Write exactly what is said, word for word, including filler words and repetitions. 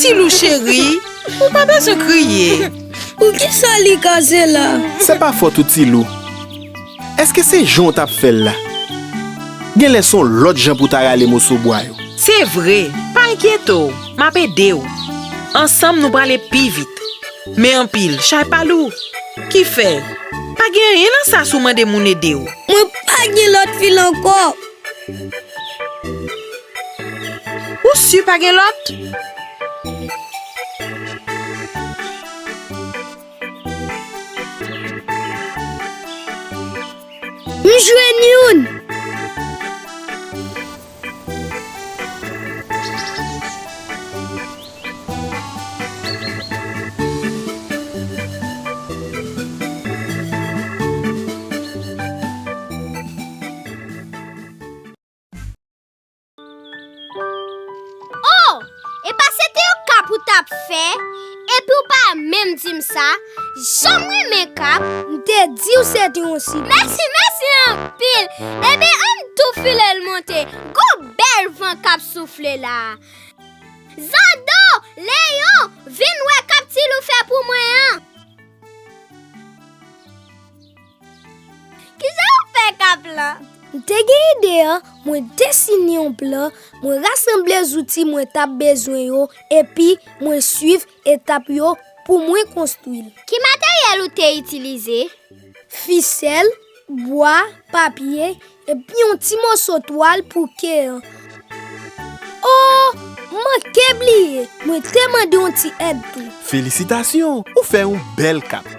Tilou cheri, ou pa bezwen kriye. Poukisa li kase la? Se pa fòt ou, Tilou. Èske se jan w t ap fè l la? Genlè se yon lòt jan pou w ta rale moso bwa yo. Se vre, pa enkyete w, m ap ede w. Ansanm nou prale pi vit. Men anpil, chay pa lou. Kifè, pa gen anyen nan sa si w mande moun ede w. Mwen pa gen lòt fil ankò. Ou si pa gen lòt? M jwenn youn! Oh! Epa se te yon kap ou t ap fè? Epi w pa menm di m sa? Jan m renmen kap! M te di w se te yon sipriz. Mèsi, mèsi anpil! Ebyen, ann tou file l monte. Gon bèl van k ap soufle la a. Zando! Leyon! Vin wè kap Tilou fè pou mwen an! Kijan w fè kap lan? M te gen ide an, mwen desine yon plan, mwen rasanble zouti mwen t ap bezwen yo, epi mwen swiv etap yo pou mwen konstwi l. Ki materyèl ou te itilize? Fisèl, bwa, papye, epi yon ti moso twal pou ke an. Oh, m manke bliye, mwen te mande yon ti èd tou. Felisitasyon, ou fè yon bèl kap.